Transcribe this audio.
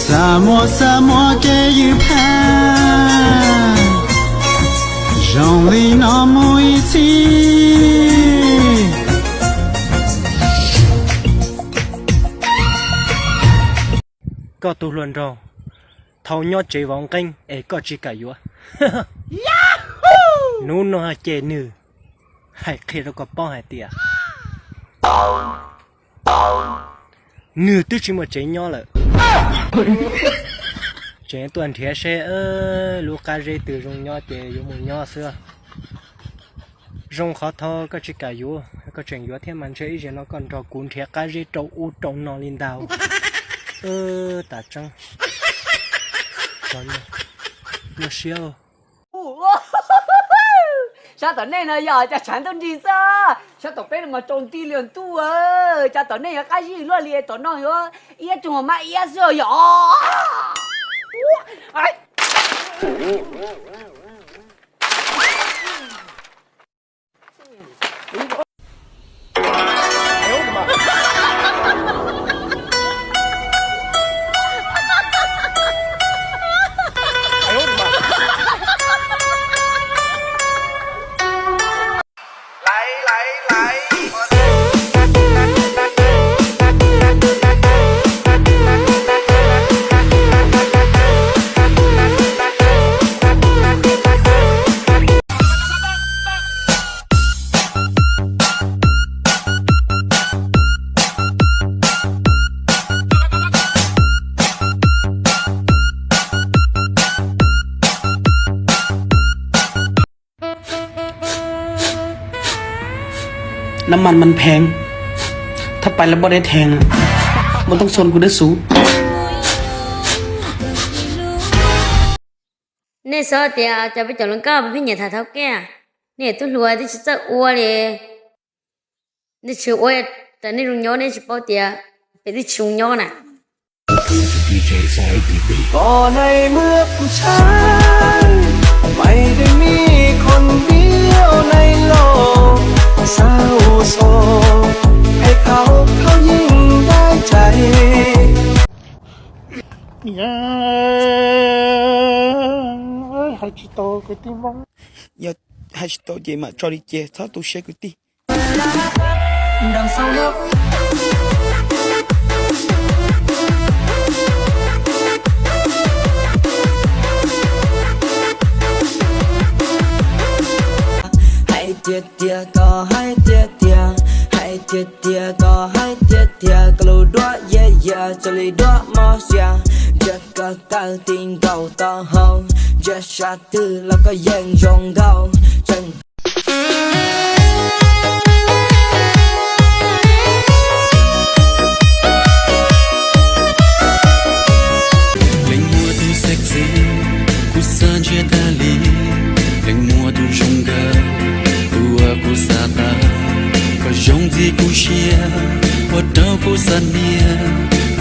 Xav muaj xav muaj kev ywj pheej, zoo li no mus ib txhis. Koj tus hluas nraug, thaum nyob tsev vauv nqeeb es koj tsis kam yuav. Hnub no ces nws hais qhia rau koj paub hais tias nws twb tsis muaj tsev nyob lawm. Tseem tuaj nrhiav seb lub qab zeb twg zoo nyob ces yuav mus nyob xwb. Zoo qhov thaum koj tsis kam yuav, koj tseem yuav thiab mas ntshe ib zaug no koj nrog kuv nrhiav qab zeb rau ub rau no li ntag. Tam tseeb, nyuaj siab. Sab tom nej no yog cov tshav ntuj nrig xwb, sab tom peb no mas tsaus nti li ntuj. Cas tom nej yuav qab zib luaj li, tom no yuav iab tsuag mab iab xwb yom. Nab mas mas pheej, thaj pais lawv npoj deb theej, muaj toob xoo kuv dawb xuv. Nej xav tias cov peb cov hluas nkauj peb nyiam tham thaum kej, nej tub hluas twb tsis txawj ua li. Nej tsis ua, nej zoo nyob nej tsis paub tias peb twb tsis zoo nyob na. Hais tsis tau kwv tij Hmoob. Yog hais tsis tau ces mam tso li ces txhob tu siab kwv tij. Hais tiag tiag kom hais tiag tiag, hais tiag tiag kom hais tiag tiag, koj lub duab yias yias txawm li duab mos xias, ntsia koj tawm ti nkaus taub hau, ntsia sab twg los koj yeej zoo nkauj.